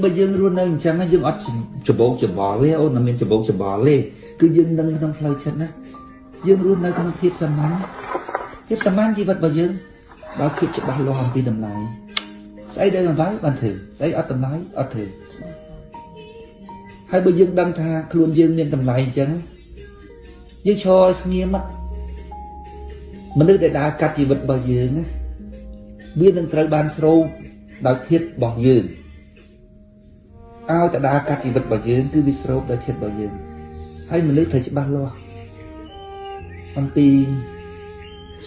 បើយើងរស់នៅអញ្ចឹងយើងអត់ច្បោកច្បល់ទេអូនមិនមានច្បោកច្បល់ទេគឺយើងនឹងក្នុងផ្លូវចិត្តណាយើងរស់នៅក្នុងភាពសាមញ្ញភាពសាមញ្ញជីវិតរបស់យើងដោយភាពច្បាស់លាស់អំពីតម្លៃស្អីដែលតម្លៃបានធ្វើស្អីអត់តម្លៃអត់ធ្វើហើយបើយើងដឹងថាខ្លួនយើងមានតម្លៃអញ្ចឹងយើងឈរឲ្យស្ងៀមមនុស្សដែលដើរកាត់ជីវិតរបស់យើងណាវានឹងត្រូវបានស្រូបដោយធាតុរបស់យើងឲ្យតែដើរកាត់ជីវិតរបស់យើងគឺវាស្រូបដោយធាតុរបស់យើងហើយមនុស្សត្រូវច្បាស់លាស់អំពី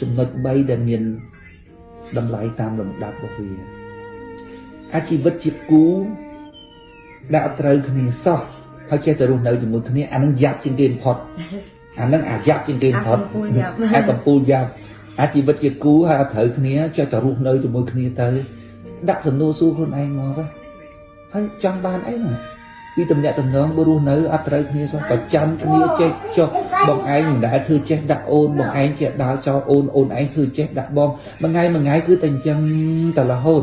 ចំណុច3ដែលមានតម្លៃតាមលំដាប់របស់វាអាជីវិតជាគូដែលអត់ត្រូវគ្នាសោះហើយចេះតែរស់នៅជាមួយគ្នាអានឹងយ៉ាប់ជាងគេបំផុតអានឹងអាយ៉ាប់ជាងគេបំផុតអាកំពូលយ៉ាប់អាជីវិតជាគូហើយអត់ត្រូវគ្នាចេះតែរស់នៅជាមួយគ្នាទៅដាក់សំណួរសួរខ្លួនឯងមកហើយចង់បានអីណាពីតំណាក់តំណងបើរស់នៅអត់ត្រូវគ្នាសោះប្រចាំគ្នាចេះចុះបងឯងមិនដែលធ្វើចេះដាក់អូនបងឯងចេះដើរចោលអូនអូនឯងធ្វើចេះដាក់បងមួយថ្ងៃមួយថ្ងៃគឺតែអញ្ចឹងតែរហូត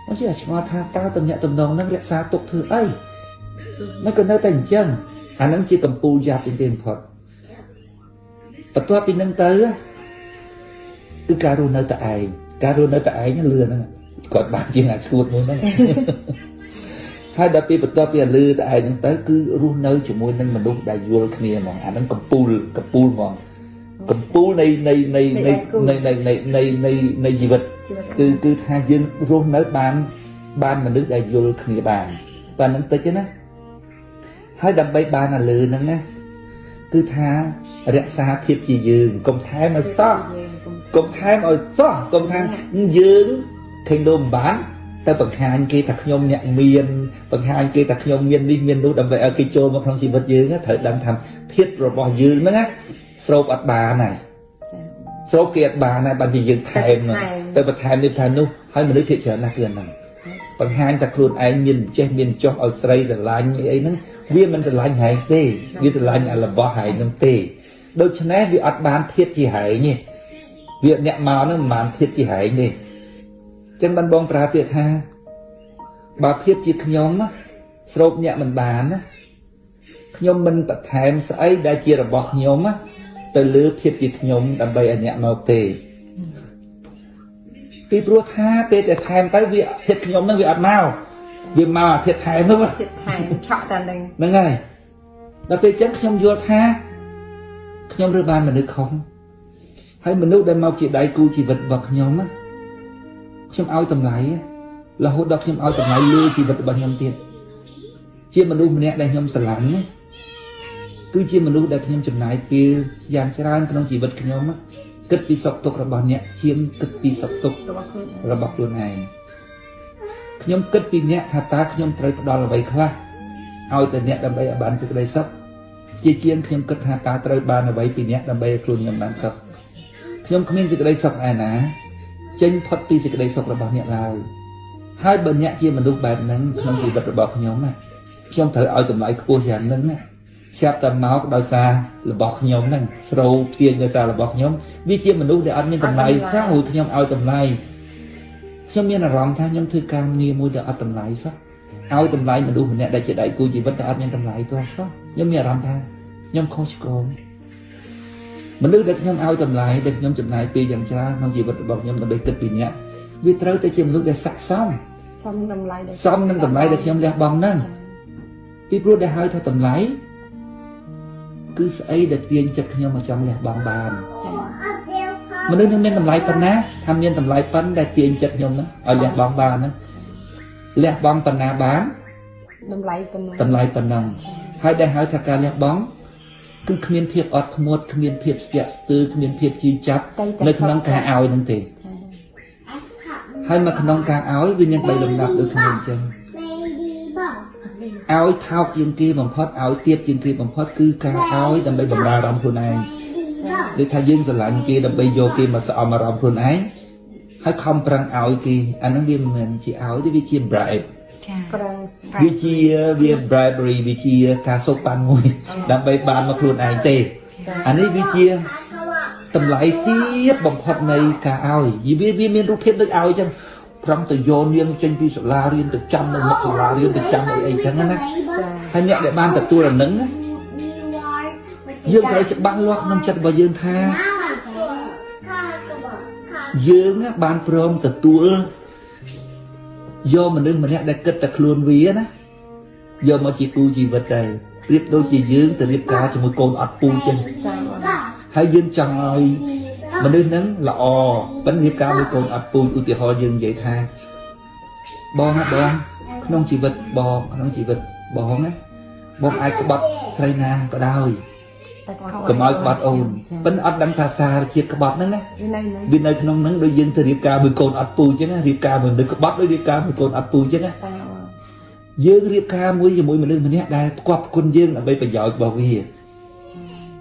មកជាឆ្ងល់ថាតើតំណាក់តំណងនឹងរក្សាទុកធ្វើអីមិនក៏នៅតែអញ្ចឹងអានឹងជាកំពូលយ៉ាប់ជាងគេបំផុតបន្ទាប់ពីនឹងទៅគឺការរស់នៅតែឯងការរស់នៅតែឯងលឿនហ្នឹងគាត់បានជាងអាឈួតមួយហ្នឹង ហើយដល់ពេលបន្ទាប់ពីអាលឺតែឯងហ្នឹងទៅគឺរស់នៅជាមួយនឹងមនុស្សដែលយល់គ្នាហ្មងអាហ្នឹងកំពូលកំពូលហ្មងកំពូលនៃនៃនៃនៃនៃនៃនៃនៃនៃនៃជីវិត ជីវិត គឺថាយើងរស់នៅបានបានមនុស្សដែលយល់គ្នាបានបាទហ្នឹងតិចទេណាហើយដើម្បីបានអាលឺហ្នឹងណាគឺថារក្សាភាពជាយើងកុំថែមឲ្យសោះកុំថែមឲ្យសោះកុំថាយើងឃើញដូរមិនបានទៅបង្ហាញគេថាខ្ញុំអ្នកមានបង្ហាញគេថាខ្ញុំមាននេះមាននោះដើម្បីឲ្យគេចូលមកក្នុងជីវិតយើងណាត្រូវដឹងថាធាតុរបស់យើងហ្នឹងណាស្រូបអត់បានហើយស្រូបគេអត់បានហើយបានជាយើងថែមហ្នឹងទៅបន្ថែមនេះបន្ថែមនោះហើយមនុស្សភាគច្រើនណាស់គឺអាហ្នឹងបង្ហាញថាខ្លួនឯងមានចេះមានចោះឲ្យស្រីស្រឡាញ់អីអីហ្នឹងវាមិនស្រឡាញ់ហែងទេវាស្រឡាញ់អារបស់ហែងហ្នឹងទេដូច្នេះវាអត់បានធាតុជាហែងទេវាអ្នកមកហ្នឹងមិនបានធាតុជាហែងទេចឹងបានបងប្រើពាក្យថាបើភាពជាខ្ញុំណាស្រូបអ្នកមិនបានណាខ្ញុំមិនបន្ថែមស្អីដែលជារបស់ខ្ញុំណាទៅលើភាពជាខ្ញុំដើម្បីឲ្យអ្នកមកទេពីព្រោះថាពេលតែថែមទៅវាធាតុខ្ញុំហ្នឹងវាអត់មកវាមកអាធាតុថែមនោះ ទៀតថែមឆក់តែនឹង ហ្នឹងហើយដល់ពេលអញ្ចឹងខ្ញុំយល់ថាខ្ញុំរើសបានមនុស្សខុសហើយមនុស្សដែលមកជាដៃគូជីវិតរបស់ខ្ញុំណាខ្ញុំឲ្យតម្លៃរហូតដល់ខ្ញុំឲ្យតម្លៃលើជីវិតរបស់ខ្ញុំទៀតជាមនុស្សម្នាក់ដែលខ្ញុំស្រឡាញ់ណាគឺជាមនុស្សដែលខ្ញុំចំណាយពេលយ៉ាងច្រើនក្នុងជីវិតខ្ញុំណាគិតពីសុខទុក្ខរបស់អ្នកជាងគិតពីសុខទុក្ខ របស់ខ្លួនឯង របស់ខ្លួនឯងខ្ញុំគិតពីអ្នកថាតើខ្ញុំត្រូវផ្ដល់អ្វីខ្លះឲ្យទៅអ្នកដើម្បីឲ្យបានសេចក្តីសុខជាជាងខ្ញុំគិតថាតើត្រូវបានអ្វីពីអ្នកដើម្បីឲ្យខ្លួនខ្ញុំបានសុខខ្ញុំគ្មានសេចក្តីសុខឯណាចេញផុតពីសេចក្តីសុខរបស់អ្នកឡើយហើយបើអ្នកជាមនុស្សបែបហ្នឹងក្នុងជីវិតរបស់ខ្ញុំណាខ្ញុំត្រូវឲ្យតម្លៃខ្ពស់យ៉ាងហ្នឹងណាស្រាប់តែមកដោយសាររបស់ខ្ញុំហ្នឹងស្រូបទាញដោយសាររបស់ខ្ញុំវាជាមនុស្សដែលអត់មានតម្លៃសោះខ្ញុំឲ្យតម្លៃខ្ញុំមានអារម្មណ៍ថាខ្ញុំធ្វើការងារមួយដែលអត់តម្លៃសោះឲ្យតម្លៃមនុស្សម្នាក់ដែលជាដៃគូជីវិតដែលអត់មានតម្លៃទាល់សោះខ្ញុំមានអារម្មណ៍ថាខ្ញុំខុសឆ្គងមនុស្សដែលខ្ញុំឲ្យតម្លៃដែលខ្ញុំចំណាយពេលយ៉ាងច្រើនក្នុងជីវិតរបស់ខ្ញុំដើម្បីគិតពីអ្នកវាត្រូវតែជាមនុស្សដែលស័ក្តិសម សមតម្លៃដែល សមនឹងតម្លៃដែលខ្ញុំលះបង់ហ្នឹងពីព្រោះដែលហៅថាតម្លៃគឺស្អីដែលទាញចិត្តខ្ញុំមកចង់លះបង់បាន ចា មនុស្សនឹងមានតម្លៃប៉ុណ្ណាថាមានតម្លៃប៉ុណ្ណដែលទាញចិត្តខ្ញុំហ្នឹងឲ្យលះបង់បានហ្នឹងលះបង់ប៉ុណ្ណាបាន តម្លៃប៉ុណ្ណា តម្លៃប៉ុណ្ណឹងហើយដែលហៅថាការលះបង់គឺគ្មានភាពអត់ធ្មត់គ្មានភាពស្ទាក់ស្ទើរគ្មានភាពជឿចាប់នៅក្នុងការឲ្យហ្នឹងទេ ចា ហើយមកក្នុងការឲ្យវាមាន3លំដាប់ដូចគ្នាអញ្ចឹងឲ្យថោកជាងគេបំផុតឲ្យទាបជាងគេបំផុតគឺការឲ្យដើម្បីបំរើអារម្មណ៍ខ្លួនឯងដូចថាយើងស្រឡាញ់គេដើម្បីយកគេមកស្អំអារម្មណ៍ខ្លួនឯងហើយខំប្រឹងឲ្យគេអាហ្នឹងវាមិនមែនជាឲ្យទេវាជា bribe ចា ប្រឹង វាជាវា bribery វាជាការសូកប៉ាន់មួយដើម្បីបានមកខ្លួនឯងទេអានេះវាជាតម្លៃទាបបំផុតនៃការឲ្យវាមានរូបភាពដូចឲ្យអញ្ចឹង ប្រឹងទៅយកនាងចេញពីសាលារៀនទៅចាំនៅមុខសាលារៀនទៅចាំអីអីចឹងណា ចា ហើយអ្នកដែលបានទទួលអានឹងណាយើងត្រូវច្បាស់លាស់ក្នុងចិត្តរបស់យើងថាយើងណាបានព្រមទទួលយកមនុស្សម្នាក់ដែលគិតតែខ្លួនវាណាយកមកជាគូជីវិតទៅប្រៀបដូចជាយើងទៅរៀបការជាមួយកូនអត់ពូជចឹង ចាបង ហើយយើងចង់ឲ្យមនុស្សហ្នឹងល្អប៉ុន្តែរៀបការមួយកូនអត់ពូជឧទាហរណ៍យើងនិយាយថាបងណាបងក្នុងជីវិតបងក្នុងជីវិតបងណាបងអាចក្បត់ស្រីណាក៏ដោយ តែ កុំឲ្យក្បត់អូនប៉ុន្តែអត់ដឹងថាសារជាតិក្បត់ហ្នឹងណា វានៅនៅ វានៅក្នុងហ្នឹងដូចយើងទៅរៀបការមួយកូនអត់ពូជចឹងណារៀបការមួយមនុស្សក្បត់ដូចរៀបការមួយកូនអត់ពូជចឹងណា ចាបង យើងរៀបការមួយជាមួយមនុស្សម្នាក់ដែលផ្គប់ផ្គុនយើងដើម្បីប្រយោជន៍របស់វា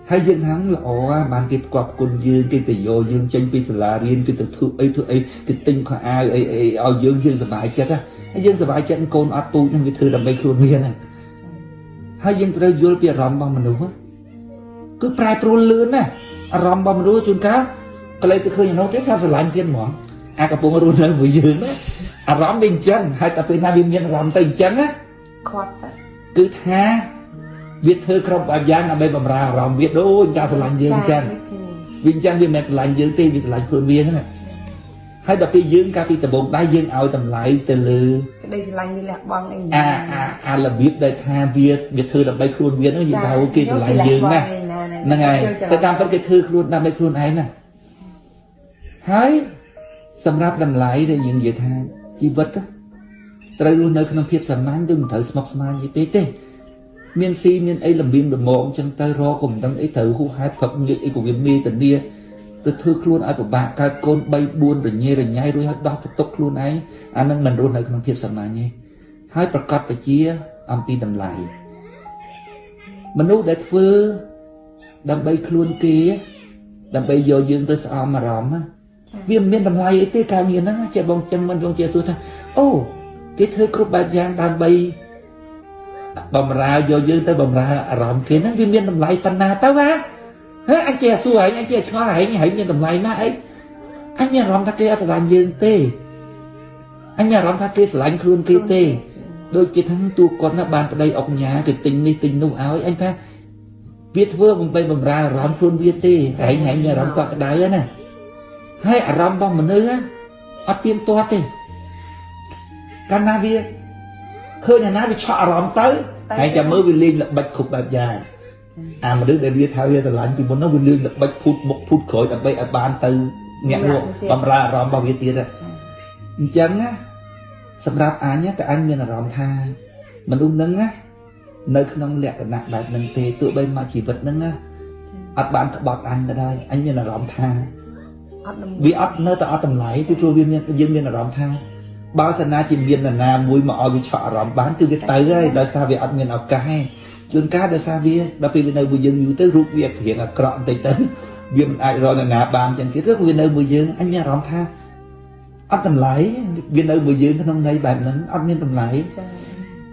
ហើយយើងថាល្អបានគេផ្គប់ផ្គុនយើងគេទៅយកយើងចេញពីសាលារៀនគេទៅធ្វើអីធ្វើអីគេទិញខោអាវអីអីឲ្យយើងយើងសប្បាយចិត្តណាហើយយើងសប្បាយចិត្តកូនអត់ពូជហ្នឹងវាធ្វើដើម្បីខ្លួនវាហ្នឹងហើយយើងត្រូវយល់ពីអារម្មណ៍របស់មនុស្សណាគឺប្រែប្រួលលឿនណាស់អារម្មណ៍របស់មនុស្សជួនកាលក្លែកទៅឃើញអានោះទៀតសាប់ស្រឡាញ់ទៀតហ្មងអាកំពុងរស់នៅមួយយើងណាអារម្មណ៍វាអញ្ចឹងហើយតែពេលណាវាមានអារម្មណ៍ទៅអញ្ចឹងណា ខាត់ទៅ គឺថាវាធ្វើគ្រប់បែបយ៉ាងដើម្បីបំរើអារម្មណ៍វាដូចការស្រឡាញ់យើងអញ្ចឹងវាអញ្ចឹងវាមិនមែនស្រឡាញ់យើងទេវាស្រឡាញ់ខ្លួនវាហ្នឹងណាហើយដល់ពេលយើងកាលពីដំបូងដែរយើងឲ្យតម្លៃទៅលើ ក្តីស្រឡាញ់វាលះបង់អី អាអាអារបៀបដែលថាវាវាធ្វើដើម្បីខ្លួនវាហ្នឹងយើងថាអូគេស្រឡាញ់យើងណាស់ហ្នឹងហើយតែតាមពិតគេធ្វើខ្លួនដើម្បីខ្លួនឯងណាហើយសម្រាប់តម្លៃដែលយើងនិយាយថាជីវិតណាត្រូវរស់នៅក្នុងភាពសាមញ្ញដូចមិនត្រូវស្មុគស្មាញអីពេកទេមានស៊ីមានអីលំបៀមលមងចឹងទៅរកក៏មិនដឹងអីត្រូវហួសហេតុផឹកងាកអីក៏វាមេតានាទៅធ្វើខ្លួនឲ្យពិបាកកើតកូន3 4រញ៉េរញ៉ៃរួចហើយដោះទៅទុកខ្លួនឯងអានឹងមិនរស់នៅក្នុងភាពសាមញ្ញទេហើយប្រកាសពជាអំពីតម្លៃមនុស្សដែលធ្វើដើម្បីខ្លួនគេដើម្បីយកយើងទៅស្អំអារម្មណ៍ណាវាមិនមានតម្លៃអីទេការងារហ្នឹងជាបងចឹងមិនបងជាសួរថាអូគេធ្វើគ្រប់បែបយ៉ាងដើម្បីបំរើយកយើងទៅបំរើអារម្មណ៍គេហ្នឹងវាមានតម្លៃប៉ុណ្ណាទៅហ៎ហ៎អញជាសួរឯងអញជាឆ្ងល់ឯងឯងមានតម្លៃណាអីអញមានអារម្មណ៍ថាគេអត់ស្រឡាញ់យើងទេអញមានអារម្មណ៍ថាគេស្រឡាញ់ខ្លួនគេទេដូចគេថាតួគាត់ណាបានប្តីអុកញ៉ាគេទិញនេះទិញនោះឲ្យអញថាវាធ្វើបំបីបំរើអារម្មណ៍ខ្លួនវាទេឯងឯងមានអារម្មណ៍កក់ក្ដៅណាហើយអារម្មណ៍របស់មនុស្សអត់ទៀងទាត់ទេកាលណាវាឃើញអាណាវាឆក់អារម្មណ៍ទៅហើយចាំមើលវាលេងល្បិចគ្រប់បែបយ៉ាងអាមនុស្សដែលវាថាវាស្រឡាញ់ពីមុននោះវាលេងល្បិចភូតមុខភូតក្រោយដើម្បីឲ្យបានទៅអ្នកនោះបំរើអារម្មណ៍របស់វាទៀតអញ្ចឹងណាសម្រាប់អញតែអញមានអារម្មណ៍ថាមនុស្សនឹងណានៅក្នុងលក្ខណៈបែបហ្នឹងទេទោះបីមកជីវិតហ្នឹងណាអត់បានក្បត់អញក៏ដោយអញមានអារម្មណ៍ថា អត់ វាអត់នៅតែអត់តម្លៃពីព្រោះវាមានយើងមានអារម្មណ៍ថាបើសិនណាជាមាននរណាមួយមកឲ្យវាឆក់អារម្មណ៍បានគឺវាទៅហើយដោយសារវាអត់មានឱកាសទេជួនកាលដោយសារវាដល់ពេលវានៅមួយយើងយូរទៅរូបវារៀងអាក្រក់បន្តិចទៅវាមិនអាចរកនរណាបានចឹងទៀតឬវានៅមួយយើងអញមានអារម្មណ៍ថាអត់តម្លៃវានៅមួយយើងក្នុងន័យបែបហ្នឹងអត់មានតម្លៃ ចា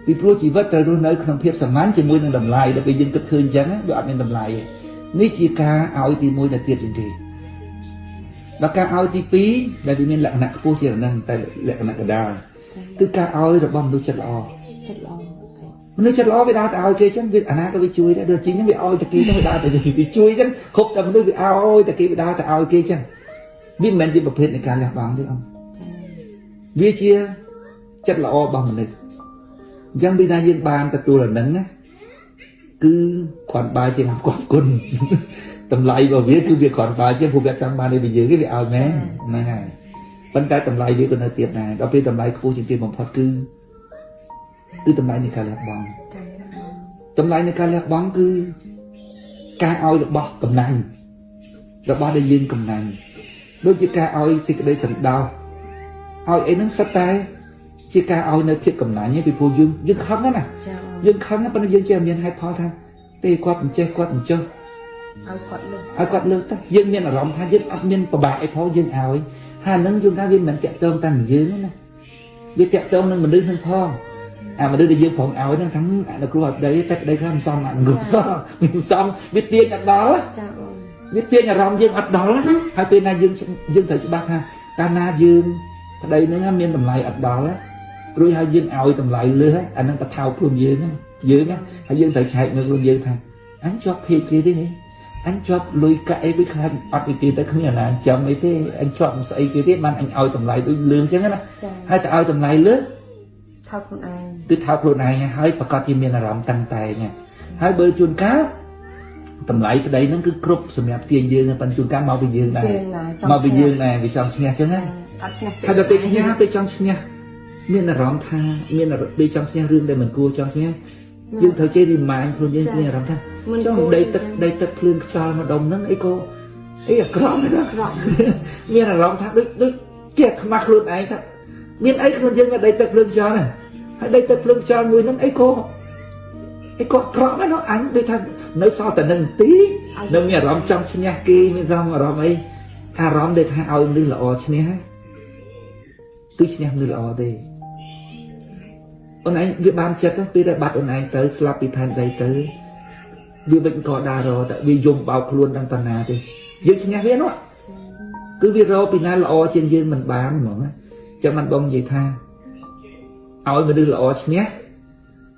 ពីព្រោះជីវិតត្រូវរស់នៅក្នុងភាពសាមញ្ញជាមួយនឹងតម្លៃដល់ពេលយើងគិតឃើញអញ្ចឹងវាអត់មានតម្លៃទេនេះជាការឲ្យទី1ដែលទៀតជាងគេដល់ការឲ្យទី2ដែលវាមានលក្ខណៈខ្ពស់ជាងហ្នឹងតែលក្ខណៈកណ្ដាលគឺការឲ្យរបស់មនុស្សចិត្តល្អ ចិត្តល្អ មនុស្សចិត្តល្អវាដើរទៅឲ្យគេអញ្ចឹងវាអាណាក៏វាជួយដែរដូចជីហ្នឹងវាឲ្យតែគេហ្នឹងវាដើរទៅវាជួយអញ្ចឹងគ្រប់តែមនុស្សវាឲ្យតែគេវាដើរទៅឲ្យគេអញ្ចឹងវាមិនមែនជាប្រភេទនៃការលះបង់ទេអងវាជាចិត្តល្អរបស់មនុស្សអញ្ចឹងពេលណាយើងបានទទួលអាហ្នឹងណាគឺគ្រាន់បើជាងអរគុណតម្លៃរបស់វាគឺវាគ្រាន់បើជាងព្រោះវាចង់បាននេះពីយើងគេវាឲ្យមែនហ្នឹងហើយប៉ុន្តែតម្លៃវាក៏នៅទៀតដែរដល់ពេលតម្លៃខ្ពស់ជាងគេបំផុតគឺគឺតម្លៃនៃការលះបង់ ចា តម្លៃនៃការលះបង់គឺការឲ្យរបស់កំណាញ់របស់ដែលយើងកំណាញ់ដូចជាការឲ្យសេចក្តីសន្តោសឲ្យអីហ្នឹងសុទ្ធតែជាការឲ្យនៅភាពកំណាញ់ឯងពីព្រោះយើងយើងខឹងណាស់ណា ចា យើងខឹងណាស់ប៉ុន្តែយើងចេះមានហេតុផលថាទេគាត់មិនចេះគាត់មិនចុះ ឲ្យគាត់លើក ឲ្យគាត់លើកទៅយើងមានអារម្មណ៍ថាយើងអត់មានប្របាកអីផងយើងឲ្យហើយអាហ្នឹងយើងថាវាមិនមែនតាក់ទងតែនឹងយើងទេណាវាតាក់ទងនឹងមនុស្សហ្នឹងផងអាមនុស្សដែលយើងប្រងឲ្យហ្នឹងថាអនុគ្រោះឲ្យប្តីតែប្តីខ្លះមិនសមអនុគ្រោះសោះមិនសមវាទាញអត់ដល់ ចាបង វាទាញអារម្មណ៍យើងអត់ដល់ណាហើយពេលណាយើងយើងត្រូវច្បាស់ថាកាលណាយើង ប្តីហ្នឹងមានតម្លៃអត់ដល់ណារួចហើយយើងឲ្យតម្លៃលើសអាហ្នឹងបថោខ្លួនយើងណាយើងណាហើយយើងត្រូវឆែកមើលខ្លួនយើងថាអញជាប់ភាពគេទេនេះអញជាប់លុយកាក់អីវាខ្លាចអត់ពីគេទៅគ្មានអាណាចាំអីទេអញជាប់ស្អីគេទេបានអញឲ្យតម្លៃដូចលើសអញ្ចឹងណា ចា ហើយតែឲ្យតម្លៃលើស ថោកខ្លួនឯង គឺថោកខ្លួនឯងហើយប្រកាសជាមានអារម្មណ៍តាំងតែងហើយបើជួនកាលតម្លៃប្តីហ្នឹងគឺគ្រប់សម្រាប់ទាញយើងប៉ុន្តែជួនកាលមកពីយើងដែរ យើងណាចង់ មកពីយើងដែរវាចង់ឈ្នះអញ្ចឹងណា អត់ឈ្នះ ហើយដល់ពេលឈ្នះពេលចង់ឈ្នះមានអារម្មណ៍ថាមានអារម្មណ៍ពេលចង់ឈ្នះរឿងដែលមិនគួរចង់ឈ្នះយើងត្រូវចេះ remind ខ្លួនយើងមានអារម្មណ៍ថា មិន ចង់ដីទឹកដីទឹកភ្លឿងខ្យល់មកដុំហ្នឹងអីក៏អីអាក្រក់ណាស់ អាក្រក់ មានអារម្មណ៍ថាដូចដូចជាខ្មាស់ខ្លួនឯងថាមានអីខ្លួនយើងមានដីទឹកភ្លើងខ្យល់ណាហើយដីទឹកភ្លើងខ្យល់មួយហ្នឹងអីក៏អីក៏អាក្រក់ដែរនោះអញដូចថានៅសល់តែនឹងទីនៅមានអារម្មណ៍ចង់ឈ្នះគេមានអារម្មណ៍អីអារម្មណ៍ដែលថាឲ្យមនុស្សល្អឈ្នះគឺឈ្នះមនុស្សល្អទេអូនឯងវាបានចិត្តទៅពេលដែលបាត់អូនឯងទៅស្លាប់ពីផែនដីទៅវាវិញក៏ដើររតែវាយំបោកខ្លួនដល់ប៉ុណ្ណាទេយើងឈ្នះវានោះ គឺវារកពីណាល្អជាងយើងមិនបានហ្មងណាចឹងបានបងនិយាយថាឲ្យមនុស្សល្អឈ្នះ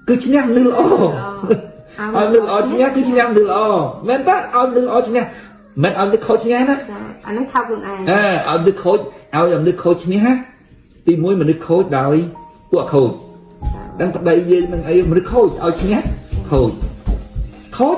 គឺឈ្នះមនុស្សល្អឲ្យមនុស្សល្អឈ្នះគឺឈ្នះមនុស្សល្អមែនតើឲ្យមនុស្សល្អឈ្នះមិនឲ្យមនុស្សខូចឈ្នះណា ចាអាហ្នឹងថោកខ្លួនឯង អើឲ្យមនុស្សខូចឲ្យមនុស្សខូចឈ្នះណាទីមួយមនុស្សខូចដោយពួកខូចដឹងប្តីយើងនឹងអីមនុស្សខូចឲ្យឈ្នះខូចខូច